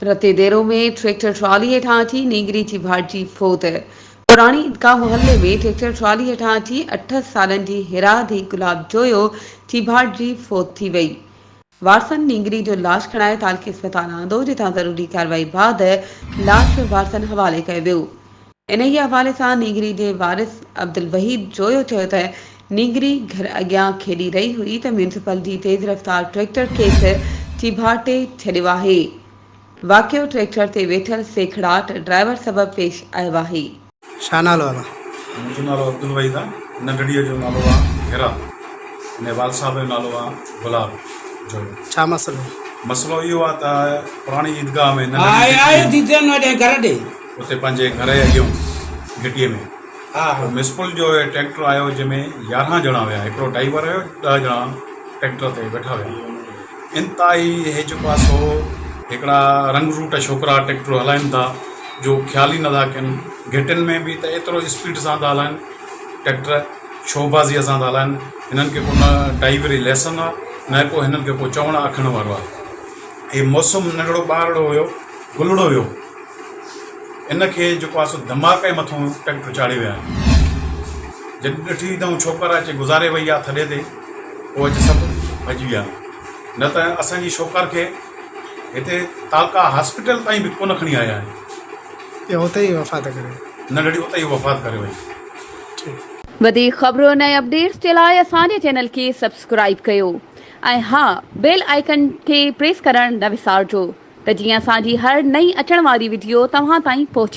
Ratodero ۾ tractor trolley هيٺان اچي نينگري چيڀاٽجي فوت، پراڻي عيدگاهه محلي ۾ ٽريڪٽر ٽرالي هيٺان اچي اٺ سالن جي هيرا ڌي گلاب جويو چيڀاٽجي فوت ٿي وئي. وارثن نينگري جو لاش کڻائي تعلقي اسپتال آندو جتان ضروري ڪارروائي بعد لاش وارثن حوالي ڪيو ويو. انهيء حوالي سان نينگري جي وارث عبدالوحيد جويو چيو ته نينگري گهر اڳيان کيڏي رهي هئي ته ميونسپل جي تيز رفتار ٽريڪٽر کيس چيڀاٽي ڇڏيو آهي. واقعو ٽريڪٽر تي ويٺل سيکڙاٽ ڊرائيور سبب پيش آيو آهي. ڇا نالو آ؟ منهنجو نالو عبدالوحيد آ. ننڍڙيء جو نالو آ هيرا ۽ والد صاحب جو نالو آ گلاب جويو. ڇا مسئلو؟ مسئلو اهو آ ته پراڻي عيدگاهه ۾ ننڍڙي گهٽي اتي پنهنجي گهر جي اڳيون گهٽيء ۾ پوء ميونسپل جو ٽريڪٽر آيو جنهن ۾ 11 ڄڻا هيا هڪڙو ڊرائيور هيو ڏهه ڄڻا ٽريڪٽر تي ويٺا هيا انتهائي هي جيڪو آهي سو هڪڙا رنگ روٽ ڇوڪرا ٽريڪٽر هلائن ٿا جو خيال ئي نٿا ڪن گهٽين ۾ به ته ايترو اسپيڊ سان ٿا هلائن ٽريڪٽر شوبازيء سان ٿا هلائن هنن کي ڪو نه ڊرائيوري ليسن آهي نه ڪو هنن کي ڪو چوڻ آکڻ وارو آهي هي موسم ننڍڙو ٻارڙو هيو گلڙو هيو ان کي جيڪو آهي سو ڌماڪي جي مٿون ٽريڪٽر چاڙهي ويا آهن. جڏهن ڏٺي اٿئون ڇوڪر اچي گذاري وئي آهي ٿڏي تي پوء اچي سڀ ڀڄي ويا نه ته اسان جي ڇوڪر کي هتي تعلقه هاسپيٽل تائين به ڪونه کڻي آيا آهن. اها اتي ئي وفات ڪري وئي. ننڍڙي اتي ئي وفات ڪري وئي. ٺيڪ. وڌيڪ خبرن ۽ اپڊيٽس جي لاء اسان جي چينل کي سبسڪرائيب ڪيو ۽ ها بيل آئيڪن کي پريس ڪرڻ نه وسارجو. ته جيئن اسان جي هر نئين اچڻ واري وڊيو توهان تائين پهچي.